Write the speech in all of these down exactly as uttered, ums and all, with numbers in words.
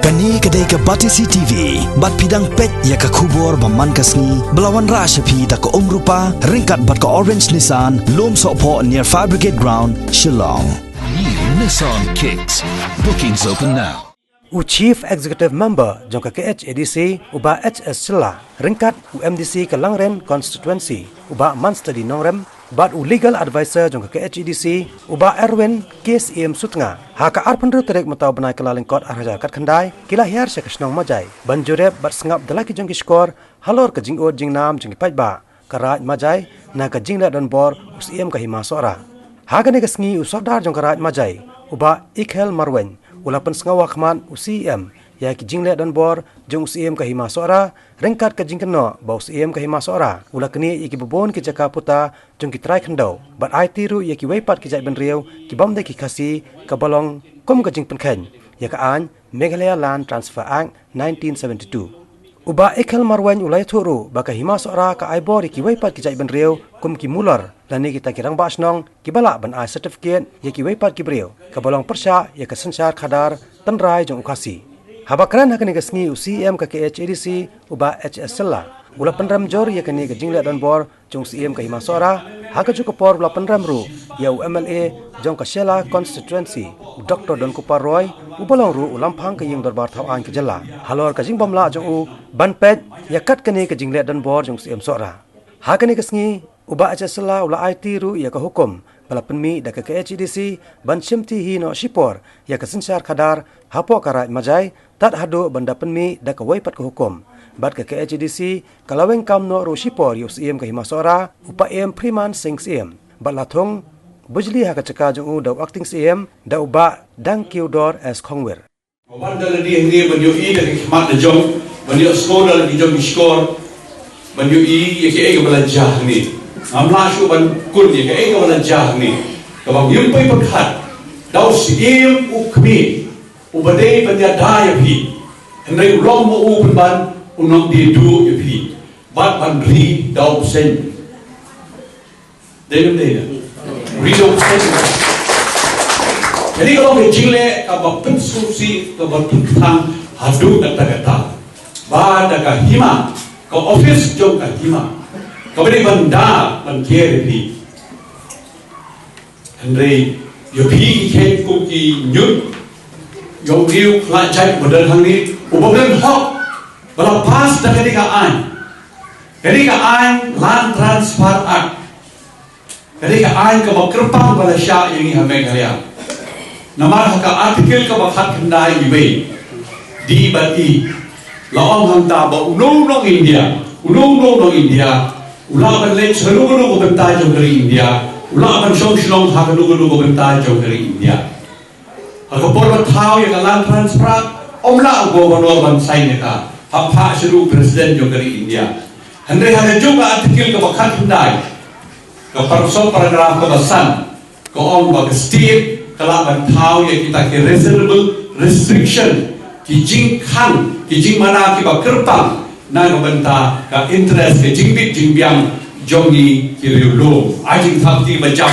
Kane ka dei ka Batesi T V, bad phi dang peit ïa ka khubor ba man ka sngi, ba la wanrah sha phi da ka Umrupa, ryngkat bad ka Orange Nissan, Lumsohphoh near Fire Brigade Ground, Shillong. New Nissan Kicks. Bookings open now. U Chief Executive Member jong ka K H A D C, u Bah H S Shylla, ryngkat u M D C ka Langrin Constituency, u Bah Mansteady Nongrem, bad u Legal Advisor jong ka K H A D C, u Bah Erwin K Syiem Sutnga. Ha ka arphew hynriew tarik mynta u bnai Kyllalyngkot arhajar khatkhyndai, ki la hiar sha ka shnong Majai ban jurip bad sngap da la ki jong ki shkor halor ka jingud jingnam jong ki paidbah ka Raid Majai na ka jingleh donbor u Syiem ka Hima Sohra. Ha kane ka sngi u Sordar jong ka Raid Majai, u Bah Ikhel Marwein, u la pynsngew ha khmat u C E M ïa ki jingleh donbor jong u Syiem ka Hima Sohra, ryngkat ka jingkynnoh ba u Syiem ka Hima Sohra u la knieh ïa kiba bun ki jaka puta jong ki trai khyndew, bad aiti ruh ïa kiwei pat ki jaitbynriew ki bym dei ki Khasi, kaba long kum ka jingpynkheiñ ïa ka aiñ Meghalaya Land Transfer Act nineteen seventy-two. U Bah Ikhel Marwein u la ïathuh ruh ba ka Hima Sohra ka ai bor ïa kiwei pat ki jaitbynriew kum ki mular lane kita ki rangbah shnong kiba lah ban ai certificate ïa kiwei pat ki briew, kaba long pyrshah ïa ka synshar khadar tynrai jong u Khasi. Haba kren ha kane ka sngi u C E M ka K H A D C, u Bah H S Shylla, u la pynrem jur ïa kane ka jingleh donbor jong u Syiem ka Hima Sohra, ha kajuh ka por u la pynrem ruh ïa u M L A jong ka Shella Constituency, u Doctor Donkupar Roy, uba long ruh u lamphang ka ïing dorbar thaw aiñ ka jylla, halor ka jingbymlah jong u ban peit ïa kat kane ka jingleh donbor jong u Syiem Sohra. Ha kane ka sngi, u Bah H S Shylla u la aiti ruh ïa ka hukum ba la pynmih da ka K H A D C ban shimti hi noh shipor ïa ka synshar khadar hapoh ka Raid Majai, tad haduh ban da pynmih da kawei pat ka hukum. Bad ka K H A D C ka la weng kam noh ruh shipor ïa u Syiem ka Hima Sohra, u Paiem Freeman Singh Syiem, bad la thung bujli ha ka jaka jong u da u Acting C E M, da u Bah Dangkiewdor S Khongwir. Wan da lade hangne ban ïohi da ka khmat da jong, ban ïohsngew da la ki jong ki shkor, ban ïohi ïa kaei kaba la jia hangne. Ngam lah shuh ban kun ïa kaei kaba la jia hangne. Kaba ngim poi pyrkhat, da u Syiem u khmih, uba dei ban ïada ïa phi. Hynrei u long ma u pynban u nongdie duh ïa phi. Bad ban ri da u bseiñ. Dei ne em dei? Ri da u bseiñ. Kane ka long ka jingleh kaba pynsngewsih, kaba pynkthang haduh katta katta. Ba da ka hima, ka office jong ka hima, kaba dei ban da ban kiar ïa phi. Hynrei ïa phi ki kheiñ kum ki ñiut, ïa u briew khlad jait uba don hangne, uba don hok, ba la pass da kane ka aiñ. Kane ka aiñ Land Transfer Act. Kane ka aiñ kaba kyrpang ba la shah ïa ngi ha Meghalaya. Namar ha ka article kaba khatkhyndai, iwei, D bad E, la ong hangta ba uno uno nong India, uno uno nong India u lah ban leit sha kano kano ka bynta jong ka ri India, u lah ban shong shnong ha kano kano ka bynta jong ka ri India. Ha ka por ba thaw ïa ka Land Transfer Act, ym lah u Governor ban sign ïa ka, hap phah sha u President jong ka ri India. Hynrei ha kajuh ka article kaba khatkhyndai, ka par-, sub paragraph kaba san, ka ong ba ka state ka lah ban thaw ïa kita ki reasonable restriction, ki jingkhang, ki jingmana kiba kyrpang, na ka bynta ka interest, ka jingbit jingbiang jong ngi ki riewlum. Ai jingthap kti ba jam.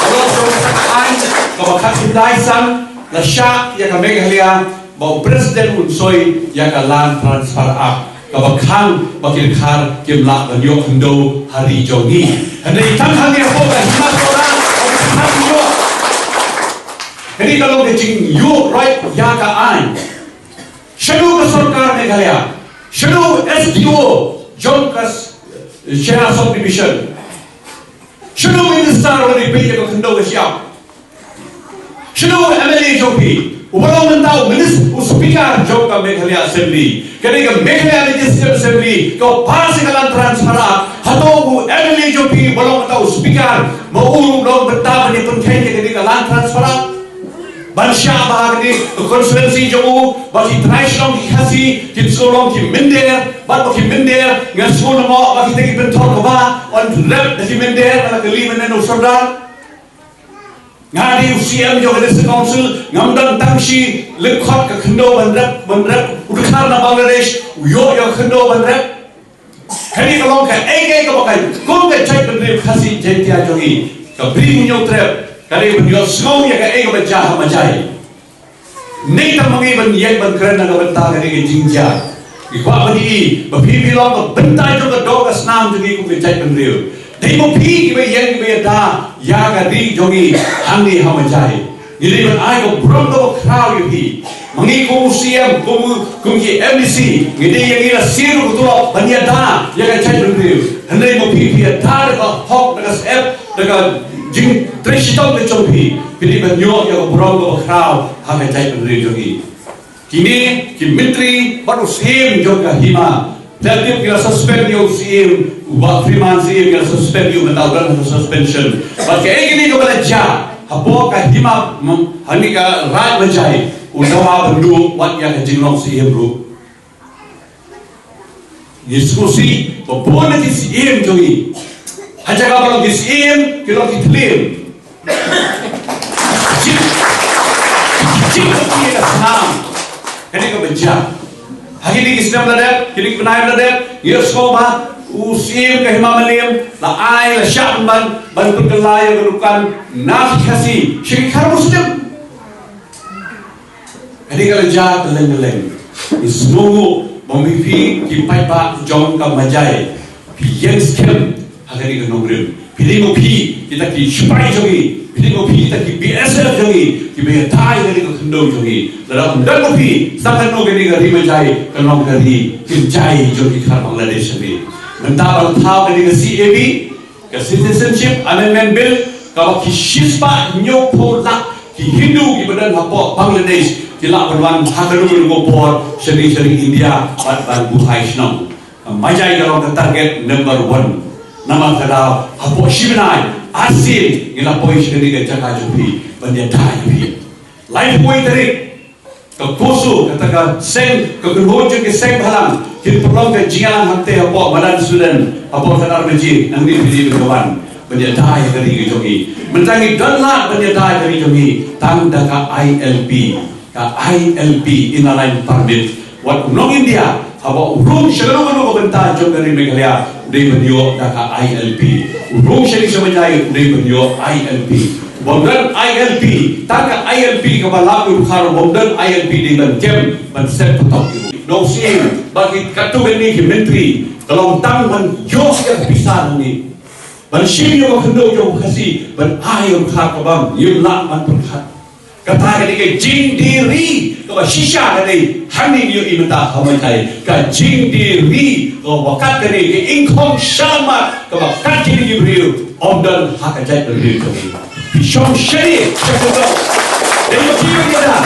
Ka long shuh ka aiñ kaba khatkhyndai san, la shah ïa ka Meghalaya, ba u President un soi ïa ka Land Transfer Act, kaba khang ba ki dkhar kim lah ban ïoh khyndew ha ri jong ngi. Hynrei tang hangne hapoh ka Hima Sohra, ba ki dkhar ki ïoh. Kane ka long ka jingïoh roit ïa ka aiñ. Shano ka sorkar Meghalaya? Shano S D O jong ka s-, Shella Subdivision? Shano minister uba dei ban peit ïa ka khyndew ka shyiap? Shano u M L A jong phi, uba long mynta u minis-, u speaker jong ka Meghalaya Assembly? Kane ka Meghalaya Legislative Assembly ka pass ïa ka Land Transfer Act. Hato u M L A jong phi uba long mynta u speaker, ma u long bynta ban ïa pynkheiñ ïa kane ka Land Transfer Act? Ban shah ba ha kane ka constituency jong u, ba ki trai shnong ki Khasi kin shu long ki mynder, bad ba ki mynder, ngan shu ong mo, ba kita ki pynthor kaba yn rep da ki mynder, ba la kylli mynne u sordar. Nga dei u C M jong ka District Council, ngam don tang shi lyngkhot ka khyndew ban rep, ban rep u dkhar na Bangladesh, u ïoh ïa ka khyndew ban rep. Kane ka long kaei kaei kaba ka, kum ka jaitbynriew Khasi Jaiñtia jong ngi, ka Bri Hynñiewtrep ka dei ban ïohsngew ïa kaei kaba jia ha Majai. Ngi tang ma ngi ban ïeng ban kren na ka bynta kane ka jingjia. Ngi kwah ban ïohi ba phi phi long ka bynta jong ka doh ka snam jong ngi kum ka jaitbynriew. Dei ma phi kiba ïeng kiba ïada ïa ka ri jong ngi hangne ha Majai. Ngi dei ban ai ka burom kaba khraw ïa phi. Ma ngi kum u C M, kum, kum ki M D C, ngi dei ïa ngi la siew ka tulop ban ïada ïa ka jaitbynriew. Hynrei ma phi phi ïada da ka hok, da ka syep, da ka jingtrei shitom ka jong phi, phi dei ban ïoh ïa ka burom kaba khraw ha ka jaitbynriew jong ngi. Kine ki myntri bad u syiem jong ka hima. Te tip ngi la suspend ïa u syiem, u Bah Freeman Syiem ngi la suspend ïa u, mynta u don ha suspension. Bad kaei kine kaba la jia hapoh ka hima, mm, ha kane ka raid Majai, u dawa ban duh wat ïa ka jinglong syiem ruh. Ngi sngewsih ba bun na ki syiem jong ngi, ha jaka ba long ki syiem, ki long ki thylliej. Jing, jing ka snam. Kane kaba jia ha kine ki snem la dep, kine ki bnai la dep, ngi ïohsngew ba u syiem ka hima Mylliem la ai, la shah ban, ban pynkylla ïa ka dukan na ki Khasi sha ki khar Muslim. Kane ka la jia kylleng kylleng. Ngi sngewnguh ba ma phi ki paidbah jong ka Majai, phi ïeng skhem ha kane ka nongrim. Phi dei ma phi kita ki shipai jong ngi, phi dei ma phi kita ki B S F jong ngi, kiba ïada ïa kane ka khyndew jong ngi. Lada ym don ma phi, sa katno kane ka ri Majai kan long ka ri kynjai jong ki khar Bangladesh jong ngi. Mynta ba la thaw kane ka C A B, ka Citizenship Amendment Bill, kaba ki shispah hynñiewphew lak ki Hindu kiba don hapoh Bangladesh ki lah ban wan ha kano kano ka por shane sha ri India bad ban buhai shnong. Ka Majai ka long ka target number one. Namar kata hapoh shi bnai arsien ngi la poi sha kane ka jaka jong phi ban ïada ïa phi. Laiphew wei tarik, ka CoSO, kata ka seng, ka kynhun jong ki seng bhalang, kin pynlong ka jingïalang hangtei hapoh madan Sweden, hapoh Kanar Maji, nangne phi dei ban wan ban ïada ïa ka ri ka jong ngi. Mynta ngi don lad ban ïada ïa ka ri jong ngi tang da ka I L P, ka I L P, Inner Line Permit. Wat u nong India haba u rung sha kano kano ka bynta jong ka ri Meghalaya, u dei ban ïoh da ka I L P. U rung sha ri sha Majai, u dei ban ïoh I L P. Bym don I L P, tang ka I L P kaba lap ïa u dkhar, bym don I L P dei ban kem, ban set patok ïa u. Nongsyiem bad ki katto katne ki myntri, ka long tang ban ïoh ïa ka pisa nangne, ban shim ïa ka khyndew jong u Khasi, ban ai ïa u dkhar ka bam, ym lah ban pyrkhat. Kata ka dei ka jingdie ri kaba shisha ka dei hangne ngi ïohi mynta ha Majai. Ka jingdie ri kaba kat ka dei ka ingkhong shalmat kaba kat kine ki briew ym don ha ka jaitbynriew jong ngi. Phi shong shane sha ka dong. Dei ma phi ba ïada.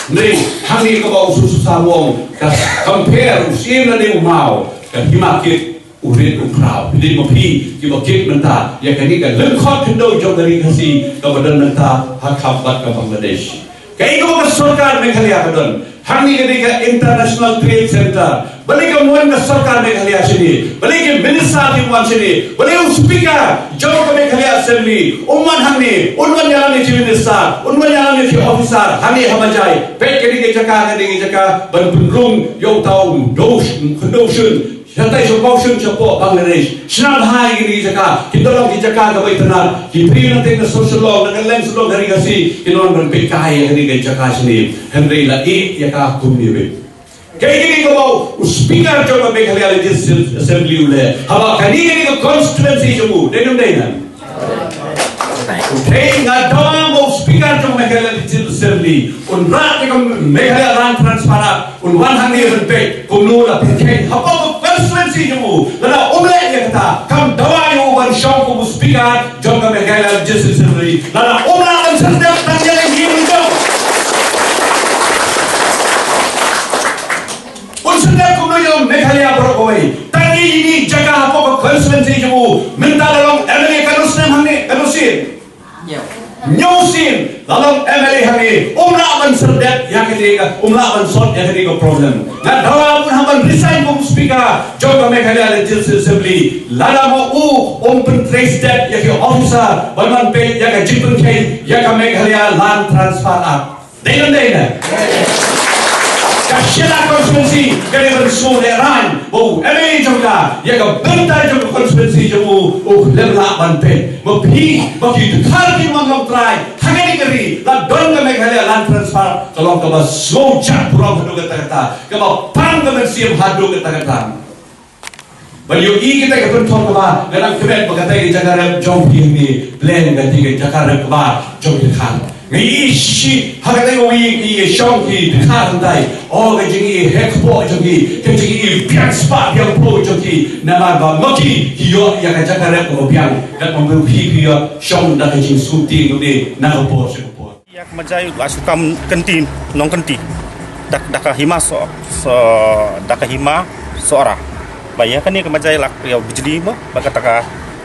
Hynrei hangne kaba u Sususa u ong, ka compare u Syiem lane u Maw, ka hima kit u rit u khraw. Phi dei ma phi kiba kit mynta ïa kane ka lyngkhot khyndew jong ka ri Khasi kaba don mynta ha khap bad ka Bangladesh. Kaei kaba ka sorkar Meghalaya ka don hangne, ka dei ka International Trade Center. Balei kam wan ka sorkar Meghalaya shane? Balei ki minister kim wan shane? Balei u speaker jong ka Meghalaya Assembly um wan hangne, un wan ïalam ïa ki minister, un wan ïalam ïa ki officer hangne ha Majai? Peit, ka dei ka jaka, ka dei ka jaka ban pynrung ïa uta u dewsh, khyndew shun. Shatai sha Baushun shapoh Bangladesh. Shna bha ïa kine ki jaka, kin da long ki jaka kaba itynnad. Ki briew na teng na Sawshlong, na kylleng sawdong ka ri Khasi, kin wan ban peitkai ïa kine ki jaka shane. Hynrei la ïeh ïa ka kumne beit. Kaei kane kaba u speaker jong ka Meghalaya Legislative Assembly u leh? Haba kane kane ka constituency jong u, dei ne ym dei, na? Hei, nga dawa ba u speaker jong Meghalaya Legislative Assembly un rah ïa ka Meghalaya Land Transfer Act, un wan hangne ban peit kumno la pynkheiñ hapoh ka constituency jong u. Lada um leh ïa kata, kam dawa ïa u ban shong kum u speaker jong ka Meghalaya Legislative Assembly. Lada um lah ban syrdet, tang ïa la ïing jong un syrdet kumno ïa Meghalaya baroh kawei. Tang ïa ine i jaka hapoh ka constituency jong u. Mynta la long M L A katno snem hangne, katno sien? Hynñiew sien la long M L A hangne, um lah ban syrdet ïa kane ka, um lah ban sort ïa kane ka problem. Nga dawa un hap ban resign kum speaker jong ka Meghalaya Legislative Assembly lada ma u um pyntrei stet ïa ki officer ban wan peit ïa ka jingpynkheiñ ïa ka Meghalaya Land Transfer Act. Dei ne ym dei, na? Ka Shella constituency ka dei ban shu lehrain ba u M L A jong ka, ïa ka bynta jong ka constituency jong u, u khlem lah ban peit. Ma phi, ma ki dkhar ki mon long trai ha kane ka ri, la don ka Meghalaya Land Transfer, ka long kaba sngewjat burom haduh katta katta, kaba pang ka mynsiem haduh katta katta. Ban ïohi kita ki pynthor kaba nga dang kmen ba kata ka jaka rep jong phi hangne, Blei, kata ka jaka rep kaba jong ki dkhar. Nga ïohi shi ha kata ka wei, ngi ïa shong ki dkhar hangtai. O, ka jingïohi kpoh jong ki, ka jingïohi biang spah biang phew jong ki. Namar ba ma ki ki ïoh ïa ka jaka rep kaba biang, katba ma phi phi ïoh shong da ka jingsngewthuh na ka por sha ka por. Ïa ka Majai u la shu kam kynti, nongkynti da, da ka hima Soh, Soh, da ka hima Sohra. Ba ïa kane ka Majai la ïa u bijli mo, ba kata ka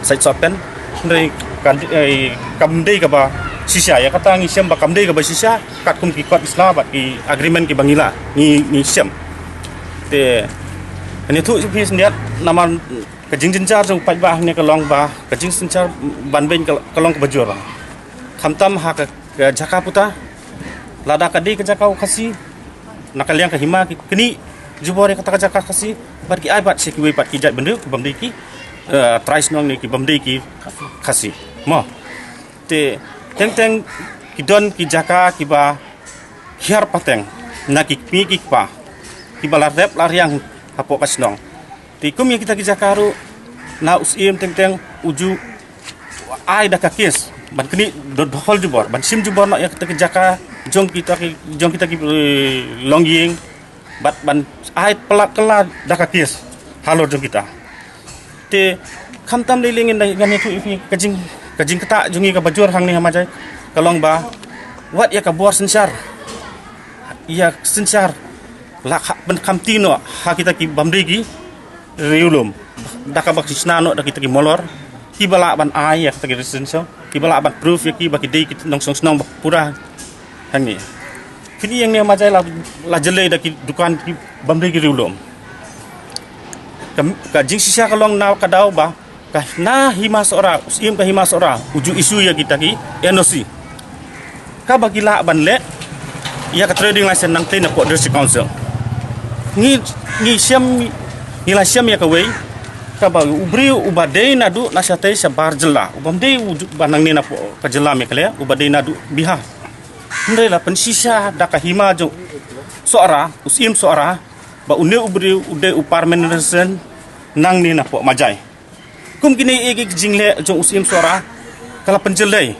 sait Sohpen. Hynrei kan, eh, kam dei kaba shisha, ïa kata ngi shem ba kam dei kaba shisha, katkum ki kot ki sla bad ki agreement kiba ngi la, ngi, ngi shem. Te, hynrei tu phi sngewthuh namar ka jingjynjar jong u paidbah hangne ka long ba, ka jingsynshar ban beiñ ka, ka long kaba jur. Khamtam ha ka ka jaka puta, lada ka dei ka jaka u Khasi, na ka liang ka hima ki knieh jubor ïa kata ka jaka Khasi, bad ki ai pat sha kiwei pat ki jaitbynriew, ki bym dei ki, eh, trai shnong ne ki bym dei ki Khasi. Mo. Te, teng teng ki don ki jaka kiba hiar pateng, na ki kmie ki kpa, kiba la rep la riang hapoh ka shnong. Te kum ïa kita ki jaka ruh, na u Syiem teng teng u ju ai da ka kes ban knieh do-, dohol jubor, ban shim jubor noh ïa kita ki jaka jong kita ki, jong kita ki, eh, longïing, bad ban ai palat kylla da ka kes halor jong kita. Te khamtam lei lei ngin da, ngan ïathuh ïa phi ka jing, ka jingktah jong ngi kaba jur hangne ha Majai ka long ba wat ïa ka bor synshar, ïa synshar la kha-, ban khamti noh ha kita ki bym dei ki riewlum. Da kaba ki shna noh da kita ki molor, kiba lah ban ai ïa kita ki residential, kiba lah ban proof ïa ki ba ki dei ki nongshong shnong ba pura hangne. Phin ïohi hangne ha Majai la, la jyllei da ki dukan ki bym dei ki riewlum. Ka, ka jingshisha ka long na ka daw ba ka na hima Sohra, u Syiem ka hima Sohra u ju issue ïa kita ki N O C. Kaba ki lah ban leh ïa ka trading license nangtei na pdeng District Council. Ngi, ngi shem, ngi la shem ïa kawei, kaba u briew uba dei naduh na shatei shabar jylla, u bym dei u ju-, ba nangne na pdeng ka jylla Meghalaya, uba dei naduh Bihar. Hynrei la pynshisha da ka hima jong Sohra, u Syiem Sohra, ba une u briew u dei u permanent resident nangne na pdeng Majai. Kum kine ki jingleh jong u Syiem Sohra ka la pynjyllei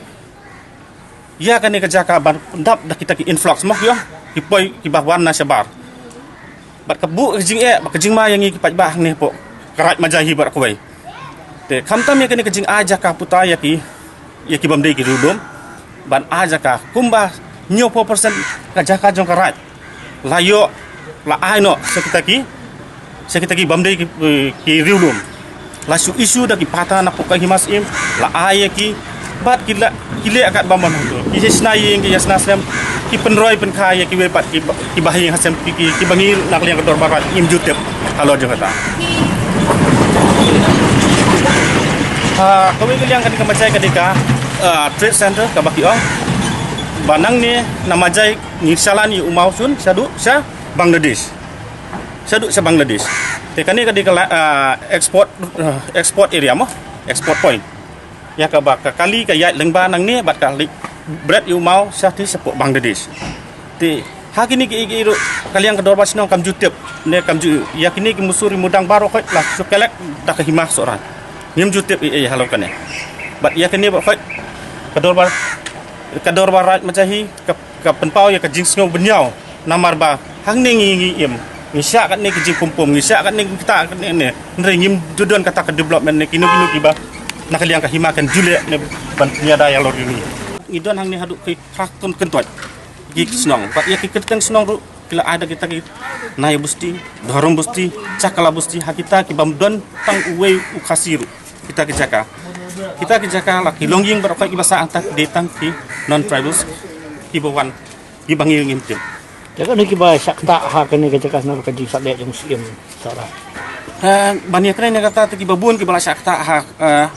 ïa kane ka jaka ban dap da kita ki influx mo, ïa ki poi kiba wan na shabar. Bad ka buh ka jingeh bad ka jingma ïa ngi ki paidbah hangne hapoh ka Raid Majai hi bad kawei. Te khamtam ïa kane ka jingai jaka puta ïa ki, ïa ki bym dei ki riewlum, ban ai jaka kumba hynñiewphew percent ka jaka jong ka Raid la ïoh, la ai noh sha kita ki, sha kita ki bym dei ki, eh, ki riewlum. La shu issue da ki pata na pdeng ka hima Syiem, la ai ïa ki, bad ki la, ki leh katba mon haduh. Ki ïa shna ïing, ki ïa shna slem, ki pynroi pynkha ïa kiwei pat ki ba, ki bahaïing hasem, ki, ki, kiba ngi na ka liang ka dorbar Raid ngim ju tip halor jong kata. Ha kawei ka liang kane ka Majai ka dei ka, ah, trade center kaba ki ong ba nangne na Majai ngi shalan ïa u maw shun shaduh sha Bangladesh. Shaduh sha Bangladesh. Te kane ka dei ka la, ah, export, ah, export area mo, export point. Ïa kaba ka kali ka ïaid lyngba nangne bad ka leit bret ïa u maw shatei shapoh Bangladesh. Te ha kine kiei kiei ruh ka liang ka dorbar shnong kam ju tip ne kam ju, ïa kine ki musuri mudang baroh khoit la shu kelek da ka hima Sohra. Ngim ju tip ei ei halor kane. Bad ïa kine baroh khoit ka dorbar, ka dorbar Raid Majai hi ka, ka pynpaw ïa ka jingsngew bynñiaw. Namar ba hangne ngi, ngi im, ngi shah katne ki jingpum pum, ngi shah katne ki ktah katne ne, hynrei ngim ju don kata ka development ne kino kino kiba na ka liang ka hima kan ju leh ne ban ïada ïalor ïa ngi. Ngi don hangne haduh ki phra ton kyntoit ki shnong, bad ïa ki kyrteng shnong ruh ki la ai da kita ki Nai Busti, Dhorom Busti, Chakla Busti, ha kita ki bym don tang uwei u Khasi ruh. Kita ki jaka, kita ki jaka la ki longïing baroh khoit kiba sah hangta ki dei tang ki non tribals kiba wan, kiba ngi ngim tip. Te kane kiba shah ktah ha kane ka jaka shnong ka jingshah leh jong u Syiem Sohra. Eh, ban ïakren ïa kata te kiba bun kiba la shah ktah ha, eh,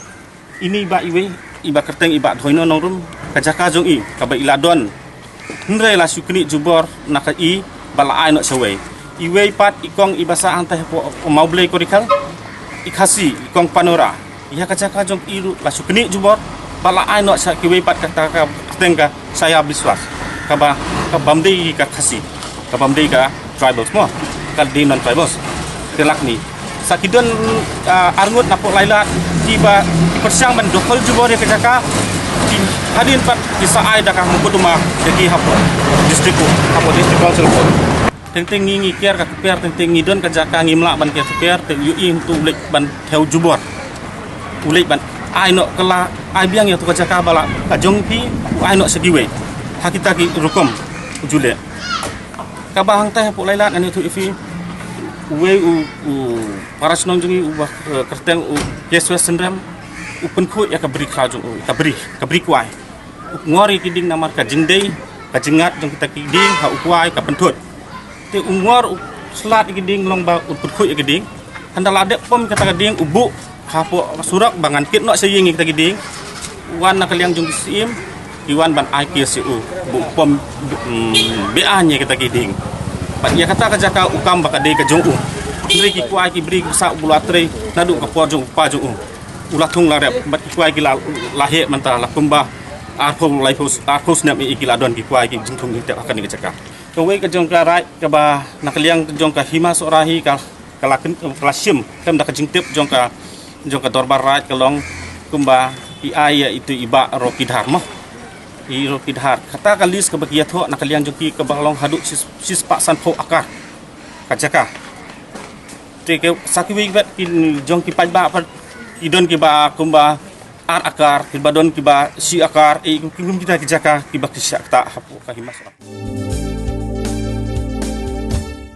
ine i bah iwei, i bah kyrteng i bah Dhoino Nongrum, ka jaka jong i kaba i la don. Hynrei la shu knieh jubor na ka i, ba la ai noh shawei. Iwei pat i kong i ba sah hangtai hapoh Mawblei Korikhal, i Khasi, i kong Panora. Ïa ka jaka jong i ruh la shu knieh jubor ba la ai noh sha kiwei pat kata ka kyrteng ka Chaya Biswas, kaba, ka bym dei ka Khasi, ka bym dei ka tribals mo, ka dei non tribals. Te lak ni sa ki don, ah, arngut napoh Lailad kiba pyrshang ban dokhol jubor ïa ka jaka, ki hadien pat ki sa ai da ka mukotduma ïa ki hapoh district, hapoh district council. Teng teng ngi, ngi kiar ka kper, teng teng ngi don ka jaka, ngim lah ban kiar kper, te ïohi hangtu u leit ban thew jubor, u leit ban ai noh, ka la ai biang ïa tu ka jaka ba la ka jong phi, u ai noh sha kiwei. Ha kita ki rukom u ju leh. Kaba hangtai hapoh Lailad ngan ïathuh ïa phi, uwei u, u para shnong jong ngi uba, eh, kyrteng u Jesua Synrem, u pynkhuid ïa ka bri khlaw jong u, ka bri, ka bri kwai. U ngor ïa ki dieng namar ka jingdei, ka jingngat jong kita ki dieng ha u kwai ka pynthut. Te u ngor u slad ïa ki dieng long ba u pynkhuid ïa ki dieng. Hynda la dep pom kata ka dieng, u buh hapoh surok ba ngan kit noh sha ïing ïa kita ki dieng. Wan na ka liang jong ki syiem, ki wan ban ai case ïa u ba u pom, mm, be-aiñ ïa kita ki dieng. Bad ïa kata ka jaka u kam ba ka dei ka jong u. Hynrei ki kwai ki bri ki sah u ba la trei naduh ka por jong u kpa jong u. U la thung la rep bad ki kwai ki la, la heh mynta la kumba arphew, laiphew, arphew snem ïa ki la don ki kwai ki jingthung jingtep ha kane ka jaka. Kawei ka jong ka raid kaba na ka liang jong ka Hima Sohra hi ka, ka la kyn-, ka la shim khlem da ka jingtip jong ka, jong ka dorbar raid ka long kumba i ai ïa itu i Bah Rocky Dhar mo. I Rocky Dhar. Kata ka list kaba ki ïathuh na ka liang jong ki kaba long haduh shis-, shispah sanphew akar ka jaka. Te ki sa kiwei pat ki jong ki paidbah pat ki don kiba kumba ar akar, kiba don kiba shi akar, eh, ki kum kita ki jaka kiba ki shah ktah hapoh ka Hima Sohra.